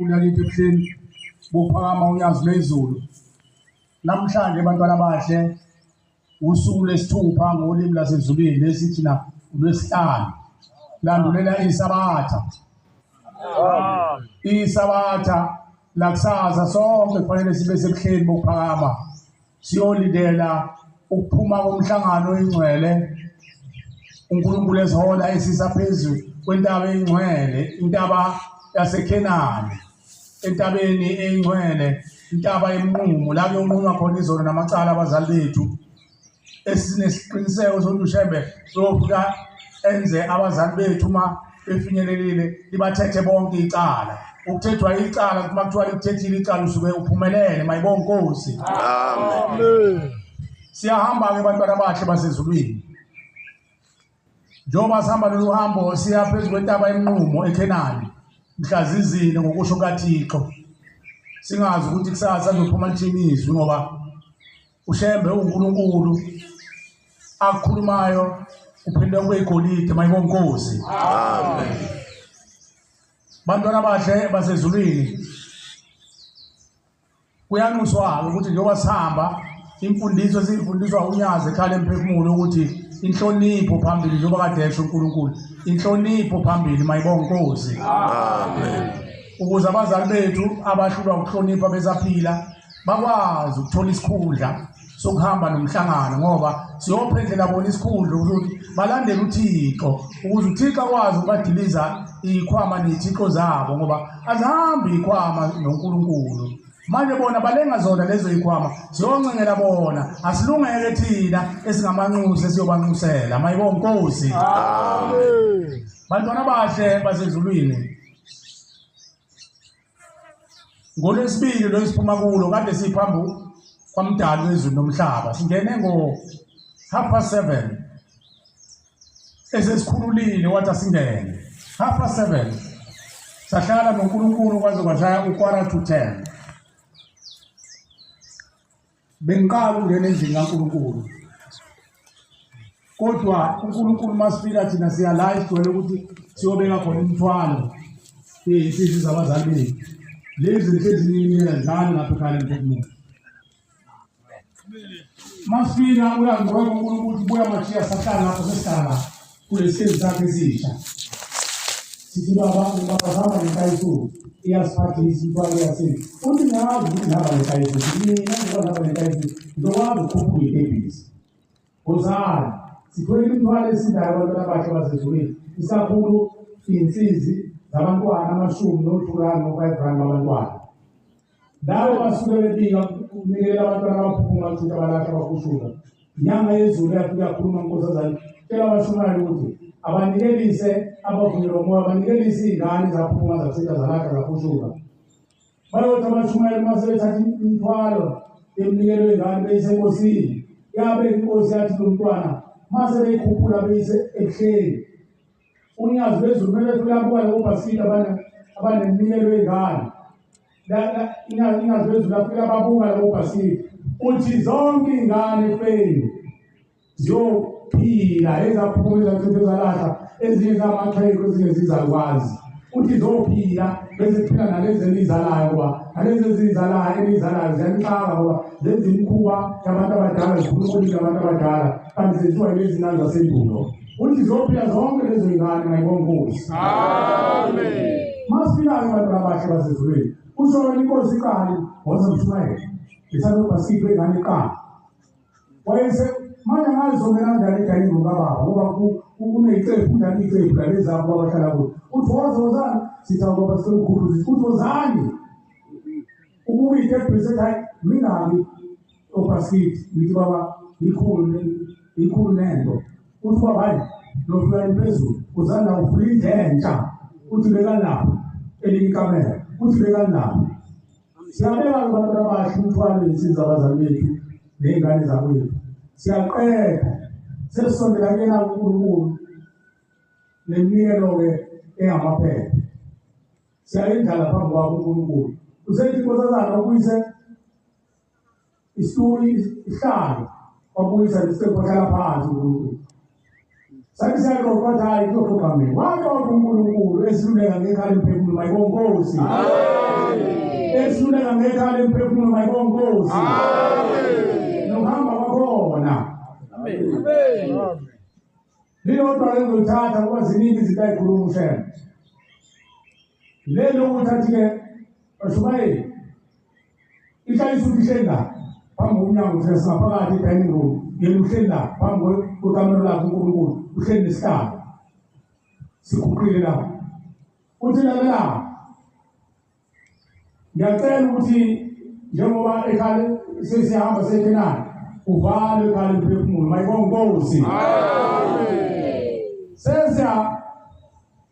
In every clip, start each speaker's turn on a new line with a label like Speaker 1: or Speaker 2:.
Speaker 1: Ulalite ebuhleni buphakama uNyazi lwezulu. Namhlanje bantwana abahle usuku lwesithupha ngolimi lasezulwini lesi thina ulwesihlanu landulela iSabatha. ISabatha lakusasa sonke kufanele sibe sebuhleni bokuphakama siyolindela ukuphuma komhlangano oyingcwele uNkulunkulu ezihola esisa phezu kwentaba engcwele, intaba yaseKhenani, entabeni engcwele, intaba yemnqumo la kuyonqunywa khona izono namacala abazali bethu, esinesiqiniseko sokuthi uShembe uyofika enze abazali bethu uma befinyelelile libathethe bonke icala. Ukuthethwa icala uma kuthiwa likuthethile icala usuke uphumelele, mayibonge Nkosi.
Speaker 2: Amen.
Speaker 1: Siyahamba-ke bantwana abahle basezulwini. Njengoba sihamba lolu hambo siya phezu kwentaba yeMnqumo eKhenani mhla zizine ngokusho kukaThixo. Singazi ukuthi kusasa lizophuma lithini izwi ngoba uShembe uNkulunkulu akukhulumayo kuphinde kube igolide mayibonge Nkosi.
Speaker 2: Amen.
Speaker 1: Bantwana abahle basezulwini, kuyanxuswa-ke ukuthi njengoba sihamba imfundiso esiyifundiswa uNyazi ekhala emphefumulo ukuthi inhlonipho phambili, njengoba kade esho uNkulunkulu, inhlonipho phambili, mayibonge Nkosi.
Speaker 2: Amen.
Speaker 1: Ukuze abazali bethu abahlulwa ukuhlonipha besaphila bakwazi ukuthola isikhundla sokuhamba nomhlangano, ngoba siyophendlela bona isikhundla ukuthi balandele uThixo, ukuze uThixo akwazi ukubadiliza ikhwama nezithixo zabo, ngoba azihambi ikhwama noNkulunkulu. Manje bona balenga zona lezo ikhwama, siyoncengela bona, asilungeke thina esingamanxusa esiyobanxusela. Mayibonge Nkosi.
Speaker 2: Amen.
Speaker 1: Bantwana abahle basezulwini, ngolwesibili lo esiphuma kulo kade siphambi kwamdali wezulu nomhlaba, singene ngo 7:30 esesikhululile, wathi asingene 7:30, sahlala noNkulunkulu kwaze kwashaya u-9:45. Bengiqala ukungena endlini kaNkulunkulu, kodwa uNkulunkulu masifika thina siya la esigcwele ukuthi siyobeka khona imithwalo iy'nsizi zabazali bethu lezi zinto ezinikela njalo lapha ekhaya lemphefumulo. Masifika uyangibona uNkulunkulu ukuthi buya Mathiya, sahlala lapho, sesihlala lapho kulesi siteji sakhe esisha. Sithi baba, ubaba sihamba ngenkayisu, iyasiphathisa imithwalo yasethu. Uthi ngiyazi ukuthi ngihamba ngenkayisu, mina njengoba ngihamba ngenkayisu ngizokwazi ukukhuphuka itebhisi. Wozani, sithwele imithwalo esindayo abantwana abahle basezulwini, isakhulu iy'nsizi zabantwana amashumi no-2 rand no-5 rand babantwana. Labo basuke bebika kunikelela abantwana abaphuma chitha balahla bakhushula. Inyanga yezulu yafika yakhuluma nkosazane, tshela abashumayeli ukuthi abanikelise abavunyelwa umoya, abanikelise iy'ngane zaphuma zachitha zalahla zakhushula. Bayothi abashumayeli uma sebethatha imithwalo yeminikelo yengane beyise enkosini, yabe inkosi yathi lo mntwana uma sebeyikhuphula beyise ebuhleni, uNyazi lwezulu kumele luyabuka labo bhasikidi abaneminikelo yengane. Inyazi lwezulu lafika babuka labo bhasikidi, uthi zonke iy'ngane efeni ziyophila, ezaphuma ezachitha ezalahla, ezinye zamaxhegu, ezinye zizalukwazi, uthi zophila bese kuphila nalezi eniyizalayo, ngoba nalezi eziyizalayo eniyizalayo ziyanixaka, ngoba zenza imikhuba yabantu abadala, zikhuluma ulimi labantu abadala, kanti zenziwa yilezi ngane zasendulo. Uthi zophila zonke lezo y'ngane, mayibonge Nkosi.
Speaker 2: Amen.
Speaker 1: Masifika-ke bantwana abahle basezulwini, usho wena inkosi iqali waze mshumayela ithatha ubhasikidi wengane iqali wayese manje angazi zongena kanjani edayini ngokababa, ngoba kuneyicephu njani icephu lalezi abo abahlala kuyo. Uthi woza, wozani, sithi awubaba sicela ukhulu, uthi wozani ubuka iy'tebhisi, ethi hayi mingaki obhasikidi, ngithi baba ikhulu ikhulu nento. Uthi baba hayi nofika phezulu, uzani la uvula indlu entsha, uthi bekani lapho elinye ikamela, uthi bekani lapho. Siyabeka-ke bantwana abahle umthwalo wey'nsizi abazali bethu ney'ngane zakwethu, siyaqeda sesisondela kuyena uNkulunkulu neminikelo-ke engamaphepha, siyayendlala phambi kwakho uNkulunkulu. Usethi inkosazana ubuyise isituli, isihlalo, wabuyisa lesicephu, wahlala phansi uNkulunkulu. Sathi siyaxoxa, wathi hhayi kuzoxoxa mina. Waxoxa uNkulunkulu esiluleka ngekhala emphefumulo, mayibonge Nkosi. Sesiqhubeka ngekhaya lemphefumulo mayibongozi.
Speaker 2: Amen.
Speaker 1: Nokuhamba kwakhona.
Speaker 2: Amen. Amen.
Speaker 1: Lilodwa lengizolithatha ngoba ziningi izinto ayikhuluma uShembe. Leli lokuthi athi-ke bashumayeli ihlale isuthi ihleli la phambi komnyango thina singaphakathi e-dining room yena uhleli la phambi kwekamelo lakhe uNkulunkulu uhleli nesihlalo siguqile la uthi lalela ngiyacela ukuthi njengoba ekhale sesihamba sekhenani uvalwe ekhale umphefumulo mayibonga inkosi sesiya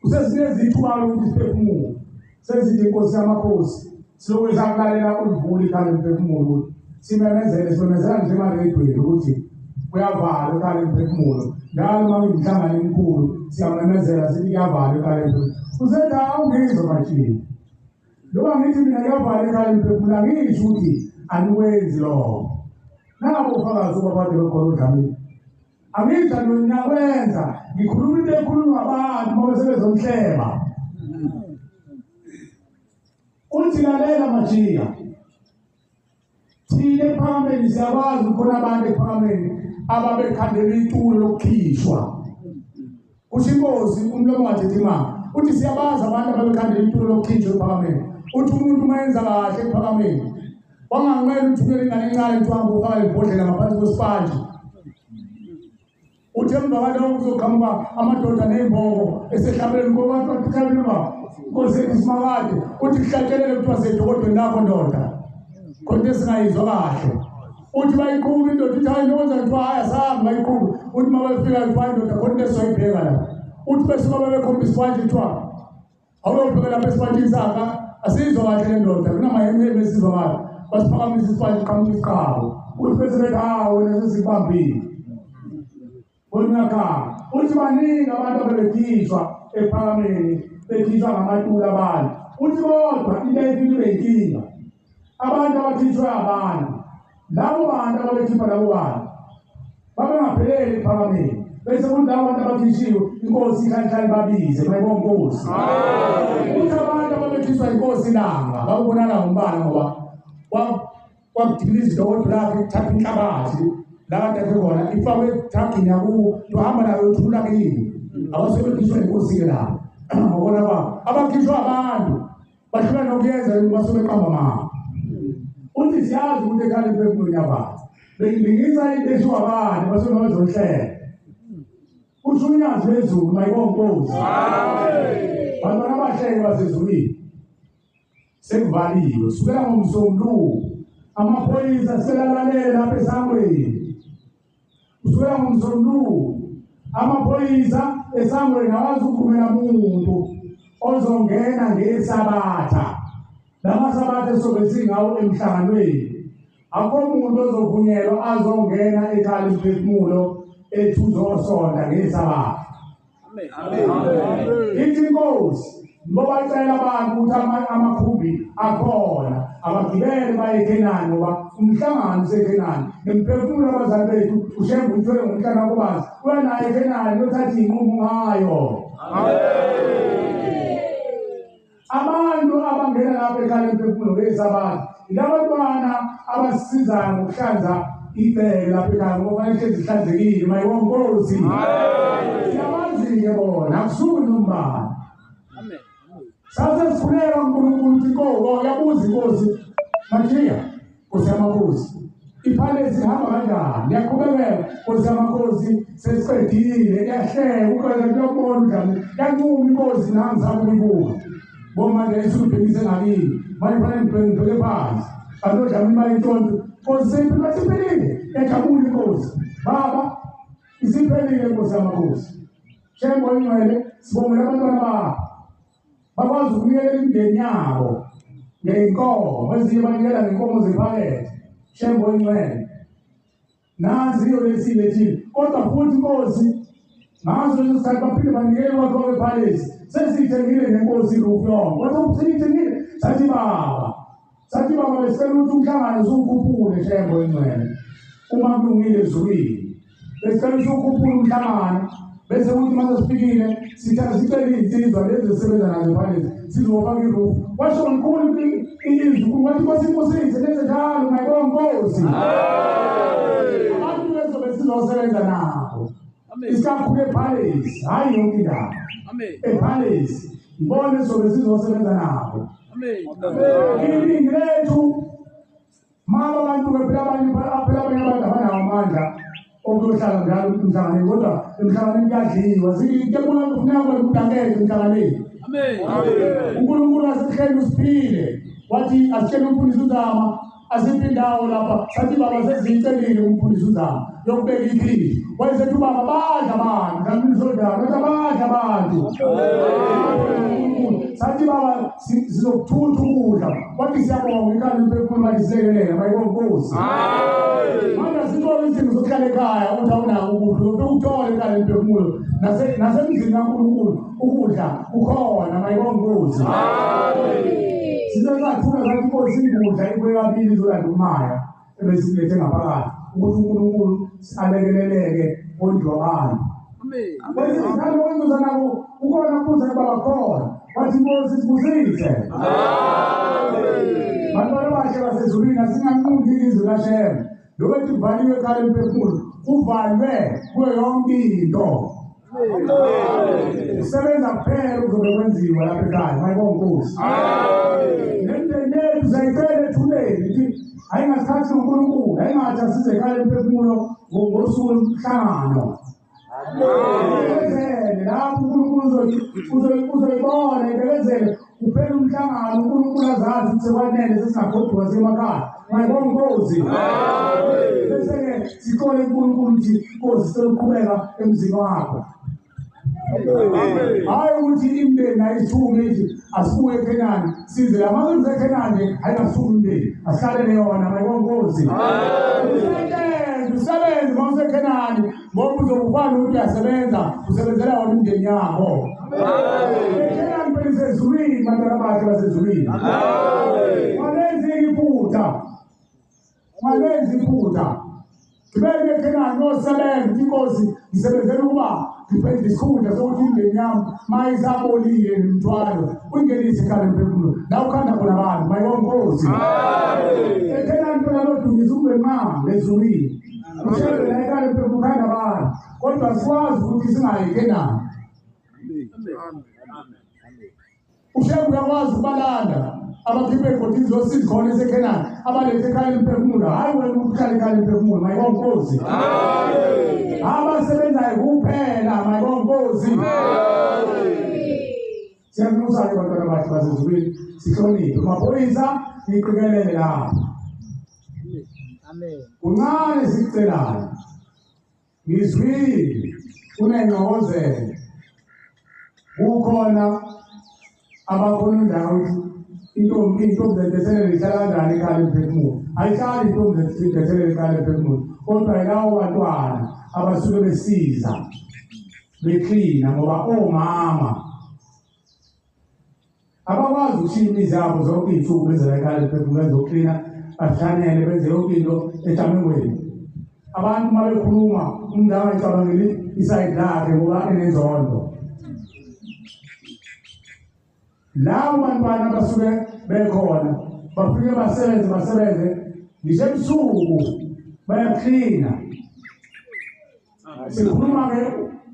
Speaker 1: usesinezi ithuba lokuthi siphefumule sezithi inkosi yamakhosi silokhu sakulalela ulivula ikhala umphefumulo ukuthi simemezele simemezela nje emaredweni ukuthi kuyavalwa ikhala umphefumulo njalo uma kuyimihlangano emikhulu siyamemezela sithi kuyavalwa ikhala umphefumulo usethi awungizwa matshini noma ngithi mina kuyavalwa ikhala umphefumulo angisho ukuthi anikwenzi lokho nabo ufakazi ubabade lokhona uDlamini angisho niyakwenza ngikhuluma into ekhulunywa abantu uma besebezomhleba uthi lalela majiya thina ephakameni siyakwazi kukhona abantu ephakameni ababekhandela itulo lokukhishwa kusho inkosi umlomo wathethi imali uthi siyabazi abantu ababekhandela itulo lokukhishwa ephakameni uthi umuntu uma enza kahle ephakameni wanganqena uthumela ingane encane kuthiwa hamba ufaka ibhodlela ngaphansi kwesipantshi uthi emva kwalokho kuzoqhamuka amadoda ney'mboko esehlabeleni ngoba nkosi yethu simakade uthi kuhlatshelele kuthiwa sedokodweni lakho ndoda khona esingayizwa kahle uthi bayiqhuba indoda ithi hayi nokwenza kuthiwa hayi asahambi bayiqhuba uthi uma befika kuthiwa indoda khona into esizoyibheka la uthi besuka babekhomba isipantshi kuthiwa awuyobheka lapha esipantshini sakha asizwa kahle le ndoda kunamahemheme esizwa kahle basiphakamisa isipantshi qhamuka isiqhawo uthi bese bethi hawu wena sesikubambile Unyaka uthi baningi abantu abebekhishwa ephakameni bekhishwa ngamatula abantu uthi kodwa into eyifike ibe yinkinga abantu abakhishwe abantu labo bantu ababekhipha labo bantu babengapheleli ephakameni bese kuthi labo bantu abakhishiwe inkosi ihlalihlali babize bayibonga inkosi uthi abantu ababekhishwa inkosi ilanga babonakala ngombala ngoba kwakudiliza idokodo lakhe kuthatha inhlabathi la kade akhe khona ifakwe ethagini yakuwo tuhamba nayo yothula kini abasebekhishwa inkosi-ke lapho ngokona kwabo abakhishwa abantu bahlula nokuyenza basuke beqamba mama uthi siyazi ukuthi ekhaya liphefumulo nyabantu bengilingisa into eshiwo abantu basuke bazohlela usho unyazi lwezulu mayibonga inkosi bantwana abahleke basezulwini Sekuvaliwe sukela ngoMsombuluko amaphoyisa selalalele lapha esangweni. Kusukela ngoMsombuluko amaphoyisa esangweni awazuvumela muntu ozongena ngesabatha. Lamasabatha esobe singawo emhlanganweni. Akho muntu ozovunyelwa azongena ekhaya lemphefumulo ethi uzosonda ngesabatha. Ithi inkosi ngoba icela abantu ukuthi amakhumbi akhona abagibele baye eKhenani ngoba umhlangano useKhenani nemphefumulo abazali bethu uShembe uthwele ngomhlana kubazi uyanaye eKhenani uyothatha iy'nqumo ngayo. Abantu abangena lapha ekhaya lemphefumulo beyisabantu yilabantwana abasisizayo ngokuhlanza ibheke lapha ekhaya ngoba fanele hlezi ihlanzekile mayibonga inkosi siyabazi-ke bona akusuki nombani sase sikhuleka uNkulunkulu ukuthi inkosi uyabuza inkosi Majiya Nkosi yamakhosi iphalesi ihamba kanjani liyaqhubekela Nkosi yamakhosi sesiqedile kuyahleka uqeda kuyobona njani yancuma inkosi nami zami ukuyibuka ngoba manje isubhekise ngakini manje fanele ngibheke phansi kanti odlamini bayintshontsho Nkosi seyiphelile siphelile yajabula inkosi baba isiphelile inkosi yamakhosi Shembe oyingcwele sibongela abantwana bakho bakwazi ukunikela imindeni yabo ngey'nkomo ezinye banikela ngenkomo zephakethe Shembe oyingcwele nansi iyo lesiyilethile kodwa futhi inkosi ngaso leso sikhathi baphinde banikele kwakho bephalesi sesiyithengile nenkosi irufu yonke kodwa siyithengile sathi baba sathi baba besicela ukuthi umhlangano usuwukhuphule Shembe oyingcwele uma kulungile ezulwini besicela ukuthi ukhuphule umhlangano bese kuthi uma sesifikile sicele iy'nsizwa lezi ezisebenza nazo ephalesi sizofaka irufu washo mkhulu ilizwi Wathi Nkosi ibusise nenze njalo mayibonga Nkosi. Abantu bezobe sizosebenza nabo. Isikakhulu ePalace, hhayi yonke indawo. EPalace ibona ezobe sizosebenza nabo. Iningi lethu mama abantu ke phela abanye phela abanye abantu abanawo amandla okuyohlala njalo emhlanganweni kodwa emhlanganweni kuyadliwa zikebona kufuneka kwena ukuthi angeke emhlanganweni. uNkulunkulu asihleli usiphile wathi asitshele umfundisi uZama asiphi indawo lapha sathi baba seziyicelile umfundisi uZama yokubeka ikhili wayesethi ubaba badla abantu mhlawumbe usodaba wathi abadla abantu sathi baba sizokuthutha ukudla wathi siyabonga ikhanda umphefumulo balisekelela bayibonkosi manje asithole isidingo sokuhlala ekhaya ukuthi awunako ukudla ufike ukuthole ekhaya umphefumulo nasemzini kaNkulunkulu ukudla kukhona mayibonkosi size sathula sathi inkosi ingudla ibuye kabili izolanda umaya ebesilethe ngaphakathi ukuthi uNkulunkulu alekeleleke kondliwa abantu. Kwesinye isikhathi wenzuza nako ukhona kubuza baba khona wathi inkosi sibusise. Bantwana bahle basezulwini asinganqundi ilizwi kaShembe. Lobethi kuvaliwe ekhaya emphefumulo kuvalwe kuyo yonke into. Usebenza kuphela kuzobe kwenziwa lapha ekhaya mayibonga inkosi. Nemindeni yethu siyayicela ethuneni ithi ayingasikhathi noNkulunkulu ayingathi asize ekhaya emphefumulo ngosuku lomhlangano. Bekezele lapho uNkulunkulu uzoyibona ibekezele kuphela umhlangano uNkulunkulu azazi ukuthi sekwanele sesingagoduka semakhaya. Mayibonga inkosi. Bese-ke sixole uNkulunkulu ukuthi Nkosi sicela ukuqhubeka emzini wakho. Hhayi ukuthi imindeni ayithume ithi asibuye eKhenani size la mase eKhenani nje ayingasuki umndeni asihlalele yona mayibonga inkosi. Usebenze usebenze uma useKhenani ngoba uzokubani ukuthi uyasebenza usebenzela wona imindeni yakho. EKhenani phela isezulwini bantwana bakhe basezulwini. Ungalenzi iphutha. Ungalenzi iphutha. Ngibeke eKhenani ngosebenza ukuthi inkosi ngisebenzela ukuba ngiphendule isikhundla sokuthi imindeni yami ma isabolile nemithwalo uyingenise ekhaya emphefumulo la ukhanda khona abantu mayibonga inkosi. EKhenani phela lodumisa ube nqambe ezulwini. Ushebe la ekhaya emphefumulo ukhanda abantu kodwa sikwazi ukuthi singayi eKhenani. Ushembe uyakwazi ukubalanda abakhiphe egodini zosizi khona esekhenani abalethe ekhaya lemphefumulo hhayi wena ukuthi uhlale ekhaya lemphefumulo mayibonga inkosi abasebenzayo kuphela mayibonga inkosi siyanxusa-ke bantwana bahle basezulwini sihloniphe maphoyisa niqikelele lapho kuncane sikucelayo Ngizwile kunengxokozelo kukhona abakhonondayo ukuthi intombi intombi zentethelelo ihlala kanjani ekhaya lemphefumulo ayihlali intombi zentethelelo ekhaya lemphefumulo kodwa yilawo bantwana abasuke besiza beklina ngoba omama Abakwazi ukushiya imizi yabo zonke iy'nsuku beze la ekhaya lemphefumulo bezoklina bahlanyele benze yonke into etamengweni. Abantu uma bekhuluma umuntu angayicabangeli isayidi lakhe ngoba enenzondo. Labo bantwana abasuke bekhona bafike basebenze basebenze ngisho ebusuku bayaklina. Sikhuluma-ke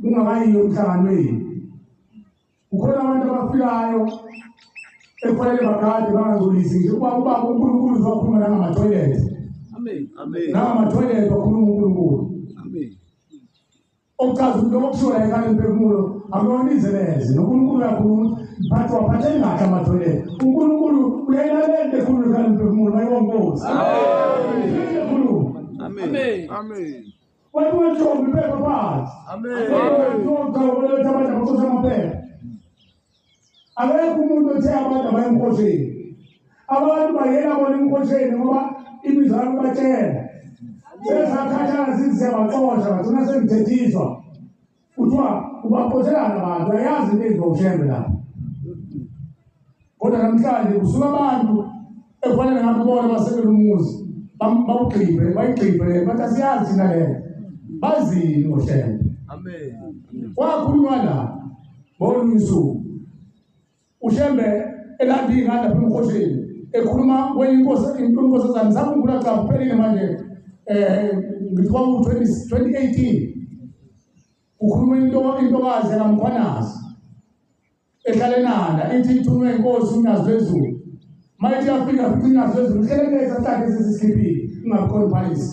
Speaker 1: kungakayiyo emhlanganweni. Kukhona abantu abafikayo ekufanele bagade bangangcolisi nje uba ubaba uNkulunkulu uzokhuluma nangamatoilet.
Speaker 2: Amen. Amen.
Speaker 1: Nangamatoilet wakhuluma uNkulunkulu.
Speaker 2: Amen.
Speaker 1: Okuchaza ukuthi lokho kushiwo la ekhaya lemphefumulo akuyona ize leze noNkulunkulu uyakhuluma ukuthi mphathi waphatheni kahle amatoilet. uNkulunkulu uyayilalela into ekhuluma ekhaya lemphefumulo mayibonga inkosi. Amen. Ekhuluma.
Speaker 2: Amen. Amen.
Speaker 1: Wathi wantombi iphepha phansi.
Speaker 2: Amen.
Speaker 1: Uletha abantu abaxosha amaphepha. Akekho umuntu othe abantu abaye emkhosheni. Abantu bayela bona emkhosheni ngoba imizwa yabo ibatshela. Sesakhathala sithi siyabaxosha bagcina sengithethiswa. Kuthiwa ubaxoshelana abantu ayazi into enziwa uShembe lapha. Kodwa namhlanje kusuka abantu ekufanele ngabe bona basekela umuzi bawugxibhe bayigxibhe le bathi asiyazi thina leyo bazini ngoShembe.
Speaker 2: Amen.
Speaker 1: Kwakhulunywa la ngolunye usuku uShembe elanda iy'ngane lapha emkhosheni. Ekhuluma kwenye inkosi inkosazana sakhumbula cha kuphelile manje ngithi kwaku 2018 ukhuluma intokazi kaMkhwanazi ehlala eNanda ithi ithunywe inkosi uNyazi lwezulu. Mayithi yafika futhi uNyazi lwezulu uhlelekeza sakhe sesisikhiphile ungakhona palace.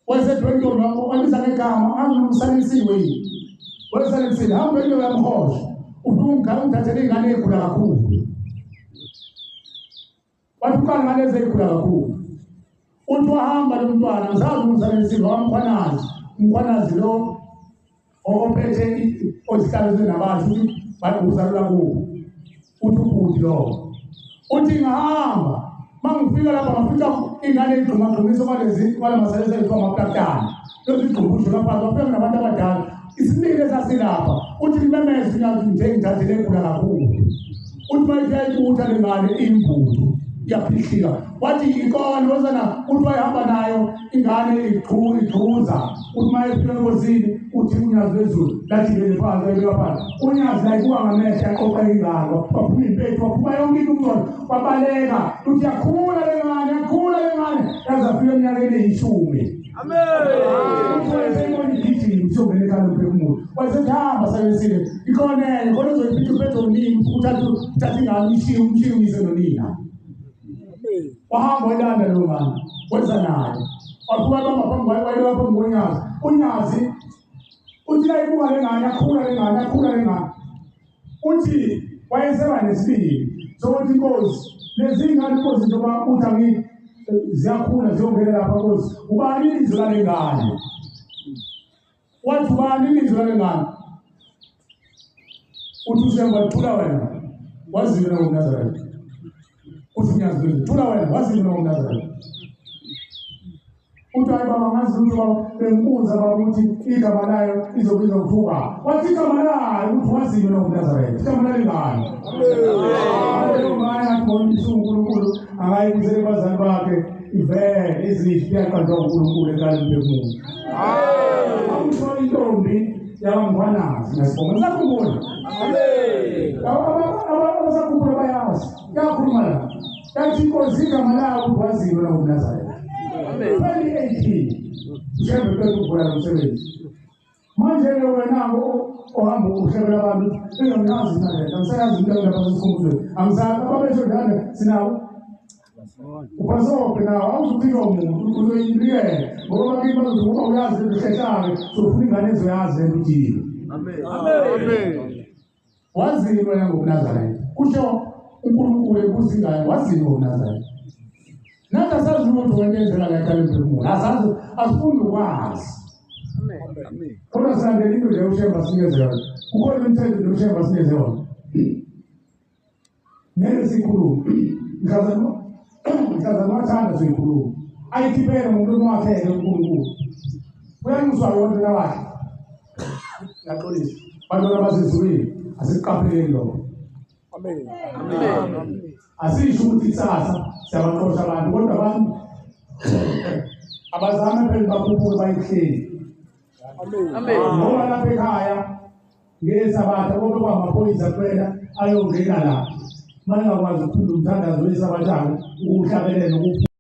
Speaker 1: Wayesedwentombi wabiza ngegama angimusanisiwe yini. Wayesanisile hamba into yamhosha. Ufika umthathele ingane egula kakhulu. Wathi uqala ngalezi egula kakhulu. Uthi wahamba lo mntwana ngisazi umsanisiwe waMkhwanazi. Umkhwanazi lo ophethe ozihlalo zenabasho ukuthi bayuzalula kubo. Uthi ubhuti lo. Uthi ngahamba mangifika lapha ngafika ingane igxumagxumisa kwalezi kwalamasalisa ethiwa amaplantana. Lezi igxumbusho lapha bafika nabantu abadala. Isililo esasilapha uthi limemeze unyazi nje ngithathele egula kakhulu. Uthi mayithi yayibutha le ngane imbudu iyaphihlika. Wathi ikona wezana uthi wayehamba nayo ingane igxuza. Uthi mayefika enkosini uthi unyazi lwezulu lathi lele phansi ayibeka phansi. Unyazi layibuka ngamehlo yaqoqa ingalo waphuma impethu waphuma yonke into umntwana wabaleka. Uthi yakhula le ngane yakhula le ngane yaze afika eminyakeni eyishumi.
Speaker 2: Amen.
Speaker 1: Wayesethi sayisile ikhona enye khona uzoyifica uphethe unini uthatha uthatha ingane uyishiye umshiye uyise nonina. Wahamba welanda lo ngane wenza naye wafika bamba phambi wayelwa phambi konyazi. Unyazi uthi layibuka le ngane yakhula le ngane yakhula le ngane. Uthi wayeseba nesibili sokuthi inkosi lezi ngane inkosi njengoba uthi angi ziyakhula ziyongena lapha nkosi ubani ilizwi lale ngane. Wathi ubani ilizwi lale ngane. Uthi uShembe thula wena waziwe na uMnazaretha. Uthi unyazi lwezulu thula wena waziwe na uMnazaretha. Uthi hayi baba ngazi ukuthi baba bengibuza baba ukuthi igama layo izobizwa kuthiwa. Wathi igama layo ukuthi waziwe na uMnazaretha. Igama lale ngane. Amen. uNkulunkulu akayibuyisele abazali bakhe ivele izizwe iyaqanjwa uNkulunkulu eqala umphefumulo. Amen. Intombi yakamkhwanazi ngesibongo nisakhumbula.
Speaker 2: Amen.
Speaker 1: Abasakhumbula bayazi. Yakhuluma la. Yathi inkosi igama layo ukuthi waziwe na uMnazaretha.
Speaker 2: Amen.
Speaker 1: 2018 Ushembe qeda ukuvula lo msebenzi. Manje-ke wena ohamba uhlebela abantu engiyazi mina lento angisayazi into lapha sesikhumbuzweni angisazi ababesho njalo sinawo uphasophe nawo awuzuphika umuntu uzoyibikela ngoba bakini bazothi ngoba uyazi lento uhlehla-ke sofuna ingane ezoyazi lento uthile.
Speaker 2: Amen. Amen.
Speaker 1: Wazini wena ngobuNazaretha kusho uNkulunkulu ekuzingayo wazini ngobuNazaretha. Nathi asazi lutho wena enzela la ekhaya emphefumulo asazi asifundi ukwazi.
Speaker 2: Amen.
Speaker 1: Kodwa silandela into nje uShembe sinikeze yona. Kukhona imithetho nje uShembe sinikeze yona. Ngeke sikhulume. Mhlazana wathanda siyikhulume. Ayikhiphele ngomlomo wakhe-ke uNkulunkulu. Uyaniswa yonke wakhe. Ngiyaxolisa. Bantwana basezulwini asiqapheleni lokho.
Speaker 2: Amen. Amen.
Speaker 1: Asisho ukuthi kusasa siyabaxosha abantu kodwa abantu abazame phela bakhuphuke bayihleli.
Speaker 2: Amen.
Speaker 1: Ngoba lapha ekhaya ngesabatha kodwa kwamaphoyisa kuphela ayongena la. Manje ngakwazi ukufunda umthandazo wesabatha ukuhlabelela ukuphu